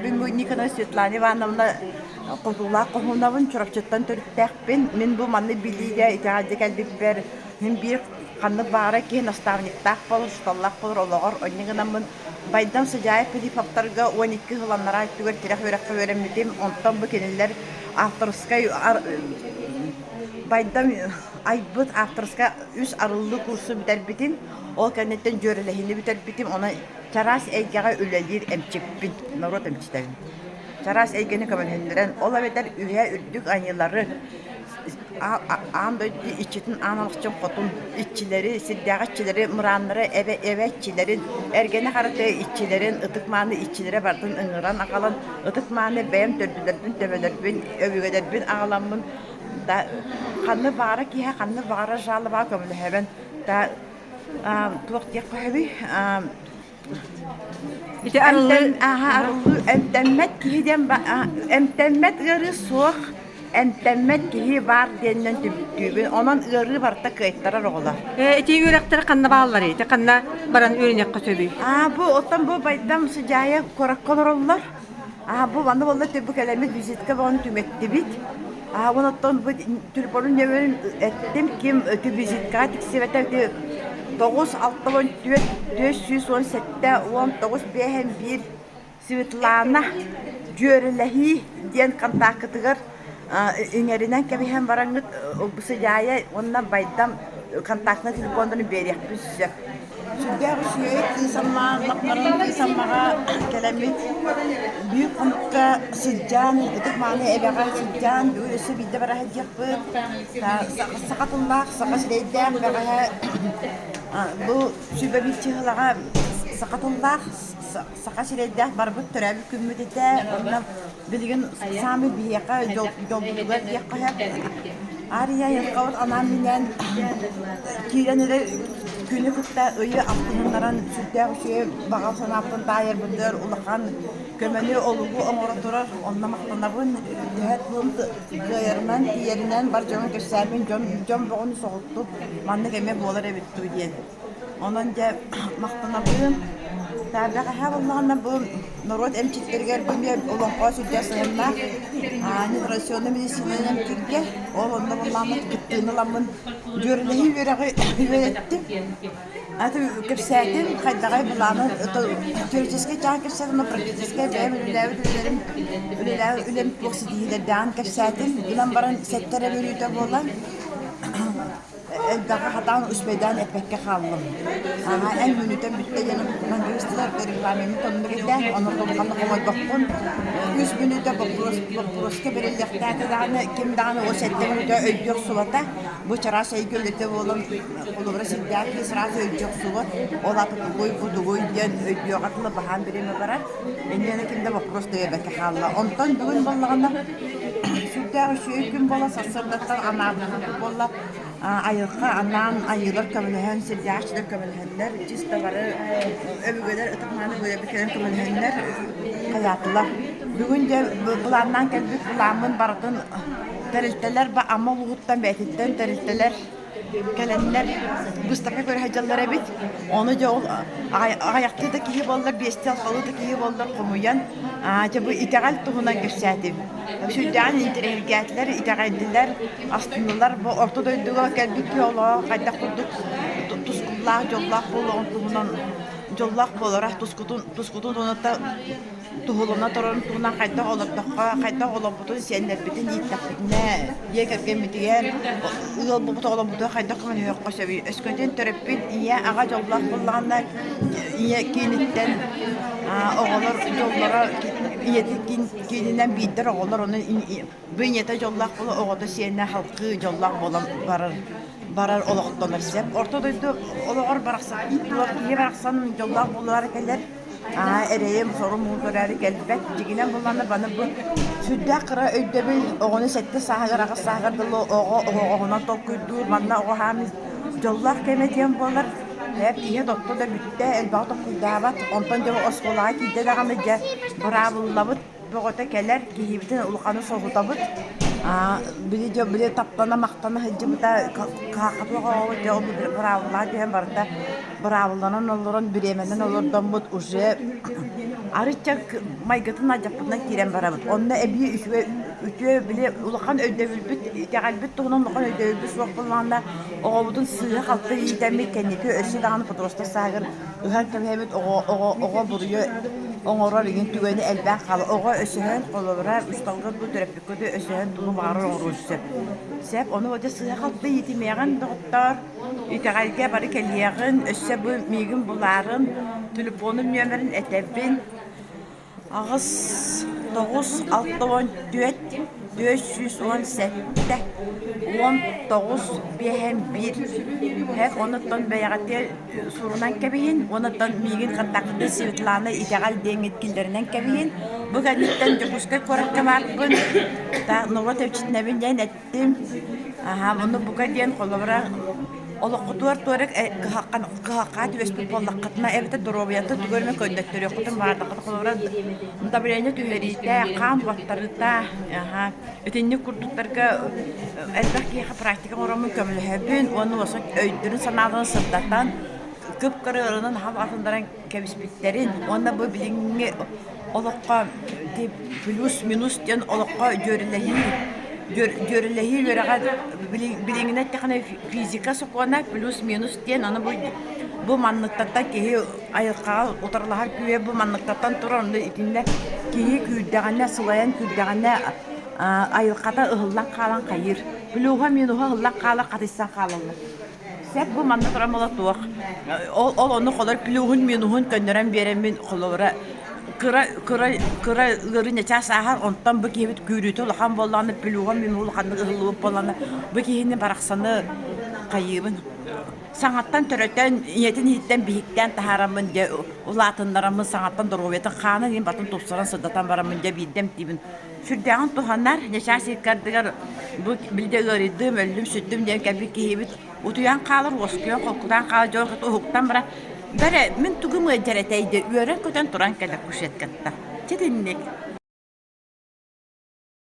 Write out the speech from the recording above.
Мин бу Никонова Светлана Ивановна Хотуулаах хоһуунабын, Чурапчыттан төрүттээхпин. Мин бу маннык билиигэ итэҕэлгэ кэлбиппэр мин биир ханнык баҕарар киһи наставниктаах буолар, учууталлаах буолар олоҕор онньу гынаммын Байдам Сыдьаайа Филипповтарга 12 сыл анараа өттүгэр тирэх үөрэххэ үөрэммитим. Онтон бу кинилэр авторскай Байдам айбыт авторскай үс арыллыы курсу бүтэрбитим. Ол кэнниттэн дьүөрэлэһиини бүтэрбитим. Онон чараас эйгэҕэ үлэлиир эмчиппин, норуот эмчитэбин. Чараас эйгэни көмөлөһүннэрэн, ол эбэтэр үһэ үрдүк айыылары, аан дойду иччитин аан алахчын хотун иччилэри, сирдээҕи иччилэри, мырааннары, эбэ эбэ иччилэрин, эргэни харата иччилэрин, ытык-мааны иччилэрэ барытын ыҥыран аҕалан, ытык-мааны бэйэм төрдүлэрбин, төбөлөрбүн, өбүгэлэрбин аҕаламмын да ханнык баҕара киһи ханнык баҕара жалобаҕа көмөлөһөбүн да туох диэххэ сөбүй Ити арыллыы арыллыы эмтэммэт киһи диэн эмтэммэт ыарыы суох эмтэммэт киһи баар диэнинэн түмүктүүбүн онон ыарыы барыта кыайтарар оҕолор Ити үөрэхтэр ханна баалларый ити ханна баран үөрэниэххэ сөбүй аа бу оттон бу Байдам Сыдьаайа куоракка олороллор Аа бу манна буолла бу кэлэммит визитка бөҕөнү түҥэттибит. Аа оттон бу телефонун нөмерин эттим ким ити визиткаҕа тиксибэтэ ити 9 64 417 19 5 Светлана дьүөрэлэһии диэн контаккытыгар иҥэринэн кэбиһэн бараҥҥыт Сыдьаайа уонна Байдам контактнай телефоннарын биэриэхпин сөп. Сүрдээх үчүгэй кыыс Аммаҕа кыыс Аммаҕа кэлэммит биир хонукка сылдьан, ытык-мааны эбэҕэ сылдьан, бүгүн өссө биирдэ бара сылдьыахпыт. Саха тыллаах, саха сирэйдээх бэҕэһээ бу сүбэ биир чыһылаҕа саха тыллаах, саха сирэйдээх барбыт төрөөбүт күммүт этэ. Онно Билигин саамай биһиэхэ дьолбутугар диэххэ сөп. Ария айылҕабыт анаан-минээн киирэн эрэ күнү кытта ыйы алтыһыннаран сүрдээх үчүгэй баҕа санаабытын таайарбытыгар улахан көмөнү, олугу оҥоро турар. Онно махтанабын. Төһө тылым кыайарынан, тиийэринэн бар дьоҥҥо кэпсээммин дьон, дьон бөҕөнү соһуттум. Маннык эмиэ буолар эбит дуу диэн. Онон дьэ махтанабын. Бэҕэһээ буоллаҕына бу норуот эмчиттэригэр бу эмиэ олоҥхо сүрдээх сыһыаннаах нетрадиционнай медицинанан эмтииргэ ол онно буоллаҕына кыттыыны ыламмын дьүөрэлэһии үөрэҕи үөрэттим. Аты кэпсээтим, хайдаҕай былааны теоретическай чааһын кэпсээтим, но практическай бэйэм үлэлээбит үлэлэрим үлэлээбит үлэм туох ситиһиилэрдээҕин кэпсээтим. Гынан баран сэттэ эрэ мүнүүтэ буолан Элбэҕи хатаан успейдаан эппэккэ хааллым. Аһаа, эн мүнүүтэн бүттэ диэн омуккунан кыбыстылар, регламеммыт оннук этэ, онон улаханнык хомойбоппун. Үс мүнүүтэ боппуруос, боппуруоска бэриллиэхтээтэ даҕаны, ким даҕаны ол сэттэ мүнүүтэ өйдүөх охсубата. Бу чараас эйгэ үлэтэ буолан, холобура сирдээх киһи сразу өйдүөх охсубат. Ол аата тугуй, бу тугуй диэн өйдүөҕэ тыла баһаам бириэмэ барар. Инньэ ким да боппуруос да биэрбэккэ хаалла. Онтон бүгүн буоллаҕына сүрдээх үчүгэй күн буола сарсыардаттан анаабыт буолла айылҕа анаан айыылар көмөлөһөн сирдээхчилэр көмөлөһөннөр чисто бары өбүгэлэр ытык-мааны өбүгэлэрбит кэлэн көмөлөһөннөр хайаатылар бүгүн дьэ былааннаан кэлбит былааммын барытын тэрилтэлэр Амма улууһуттан бэйэтиттэн тэрилтэлэр кэлэннэр быыстапка көрө сылдьаллар эбит. Ону дьэ ол аҕыйахтыы да киһи буоллар, биэстии алталыы да киһи буоллар хомуйан, дьэ бу итэҕэл туһунан кэпсээтим. Сүрдээҕин интэриэһиргээтилэр, итэҕэйдилэр, астыннылар. Бу орто дойдуга кэлбит киһи олоҕо хайдах курдук тускуллаах, дьоллоох буолуоҕун туһунан дьоллоох буолара тускутун тускутун туһунан туһулана турарын туһунан хайдах олордоххо, хайдах олорбутун сиэннэрбитин ииттэхпитинэ, дьиэ кэргэммитигэр ыал буолбут оҕолорбутугар хайдах көмөлөһүөххэ сөбүй? Өскөтүн төрөппүт ийэ, аҕа дьоллоох буоллаҕына, ийэ кииниттэн оҕолор дьоллоро ийэтин киининэн биирдэр оҕолор ону бу ийэтэ дьоллоох буола оҕото сиэнэ халкыы дьоллоох буолан барар барар олохтонор сөп. Орто дойду олоҕор барахсан киһи барахсан дьоллоох буолара кэлэр. Аа, эрэйим, сорум уу көрөөрү кэлбэт. Дьиҥинэн буоллаҕына баны бу сүрдээх кыра өйдөбүл оҕону сэттэ сааһыгар, аҕыс сааһыгар дылы оҕо оһоҕоһунан толкуйдуур. Манна оҕо хаамыы дьоллоох кэмэ диэн буолар. Эп иһэ тотто да бүттэ, элбэҕи толкуйдаабат. Онтон дьэ оскуолаҕа киирдэ даҕаны дьэ быраабыллабыт бөҕөтө кэлэр, киһибитин улаханы соһутабыт. Били дьэ били таптана махтана сылдьыбыта каахатыах оҕобут дьэ ол быраабылаҕа түһэн барыта быраабыланан олорон бириэмэнэн олордоммут уже арычча майгытын алдьаппытынан киирэн барабыт. Онно эбии үчүгэй үтүө били улахан өйдөбүлбүт итэҕэлбит туһунан улахан өйдөбүлбүт суох буоллаҕына оҕобутун сыыһа-халты иитэммит кэнники өссө даҕаны подросток сааһыгар ыһан кэбиһэбит оҕо оҕо оҕо буруйу оҥорор игин түгэни элбэх хаал оҕо өсөһөн холобура учууталга дуу төрөппүккэ дуу өсөһөн тугу баҕарар оҥоруон сөп сөп ону дьэ сыыһа-халты иитимиэҕин доҕоттоор итэҕэлгэ бары кэлиэҕин өссө бу миигин булаарын телефонум нүөмэрин этэбин Аҕыс, тоҕус, 64, 417, 19, 51. Һэк, онуттан бэйэҕитигэр сурунан кэбиһин, онуттан миигин контактыы Светлана Итэҕэл диэҥҥит киллэринэн кэбиһин. Бу кэнниттэн Дьокуускай куоракка баарбын, норуот эмчитинэбин диэн эттим. Аһаа, ону бука диэн холобура олоххутугар туора кыһахха түбэспит буоллаххытына эбэтэр доруобуйата тугу эмэ көннөттөрүөххүтүн баҕардаххыт холобура давление түһэриитэ, хаан баттарыыта, аһаа, итинник курдуктарга элбэх киһиэхэ практика оҥороммун көмөлөһөбүн уонна уосук өйдөрүн-санааларын сырдатан кып-кыра ыарыынан аһа улаатыннаран кэбиспиттэрин уонна бу билиҥҥи олоххо плюс-минус диэн олоххо дьүөрэлэһии дьүөрэлэһии үөрэҕэ билиҥҥинэн эттэххинэ физика сокуона плюс-минус диэн аны бу бу манныктартан киһи айылҕаҕа утарылаһар күүһэ бу манныктартан турар онно итиннэ киһи күүрдэҕинэ сылайан күүрдэҕинэ айылҕата ыһыллан хаалан хайыыр плюһа минуһа ыһыллан хаалар хатыйсан хаалаллар Сөп бу манна туран буола туох ол ол ону холор плюһун минуһун көннөрөн биэрэммин холобура кыра кыра кыра ыарыы ньачаас ааһар онтон бу киһибит күүрүүтэ улахан буоллаҕына плюһа минуһа улаханнык ыһыллыбыт буоллаҕына бу киһини барахсаны хайыыбын саҥаттан төрөтөн ийэтин иһиттэн биһиктээн таһаараммын дьэ улаатыннараммын саҥаттан доруобуйатын хаанын иһин батын тупсаран сырдатан бараммын дьэ биирдэ эмтиибин сүрдээҕин туһанар ньачаас иккардыгар бу билдэ ыарыйдым өллүм сүттүм диэн кэлбит киһибит утуйан хаалар уоскуйан холкутаан хаалар дьон уһуктан баран бэрэ мин тугум ыалдьар этэй диэн үөрэн-көтөн туран кэлэр кушеткаттан читинник.